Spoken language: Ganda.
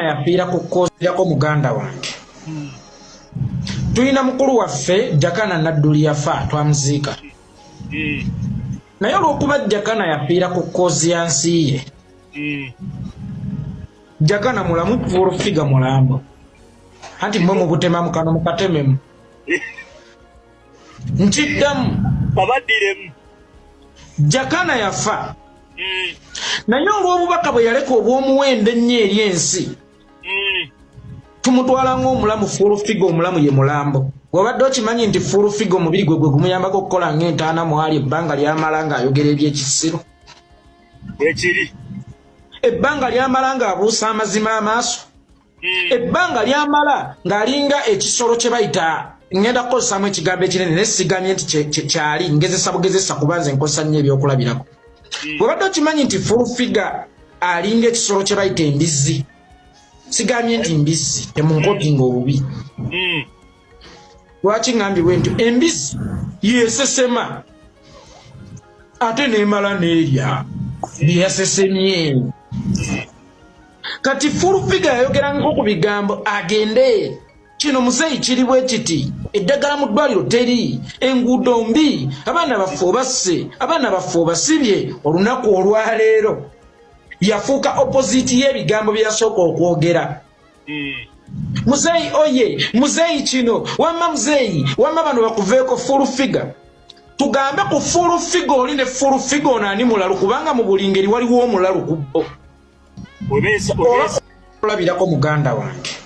Yafiira ku kkoozirako muganda wange. Tulina mukulu waffe Jakana Nadduli, yafa twamuziika. Naye olw'okuba Jakana yafiira ku cause ya nsi ye, Jakana mulamu, Full Figure mulambo. Anti mmwe mubutema kano mukatememu. Nkiddamu. Babaddiremu. Jakana yafa, naye olw'obubaka bwe yaleka obw'omuwendo ennyo eri ensi, tumutwala ng'omulamu. Full Figure omulamu ye mulambo. Bw'obadde okimanyi nti Full Figure omubiri gwe gwe gumuyambako okukola ng'entaana mwali ebbanga lyamala ng'ayogera ebyekisiru? Bwekiri. Ebbanga lyamala ng'abuusa amazima amaaso, ebbanga lyamala ng'alinga ekisolo kye bayita, ŋŋenda kukozesaamu ekigambo ekinene naye sigamye nti kyali ngezesa bugezesa, kuba nze nkozesa nnyo ebyokulabirako. Bw'obadde okimanyi nti Full Figure alinga ekisolo kye bayita embizzi? Sigambye nti mbizzi, temunkotinga obubi. Lwaki ŋŋambye bwe ntyo? Embizzi yesesema ate n'emala n'erya byeyasesemye. Kati Full Figure yayogerangako ku bigambo agende kino, muzeeyi kiri bwe kiti, eddagala mu ddwaliro teri, enguudo mbi, abaana baffe obasse, abaana baffe obasibye. Olunaku olwaleero yafuuka opposite y'ebigambo bye yasooka okwogera. Muzeeyi oye, muzeeyi kino, wamma muzeeyi, wamma bano bakuveeko. Full Figure, tugambe ku Full Figure oli ne Full Figure ono ani mulalu? Kubanga mu buli ngeri waliwo omulalu ku bo. Olabirako muganda wange.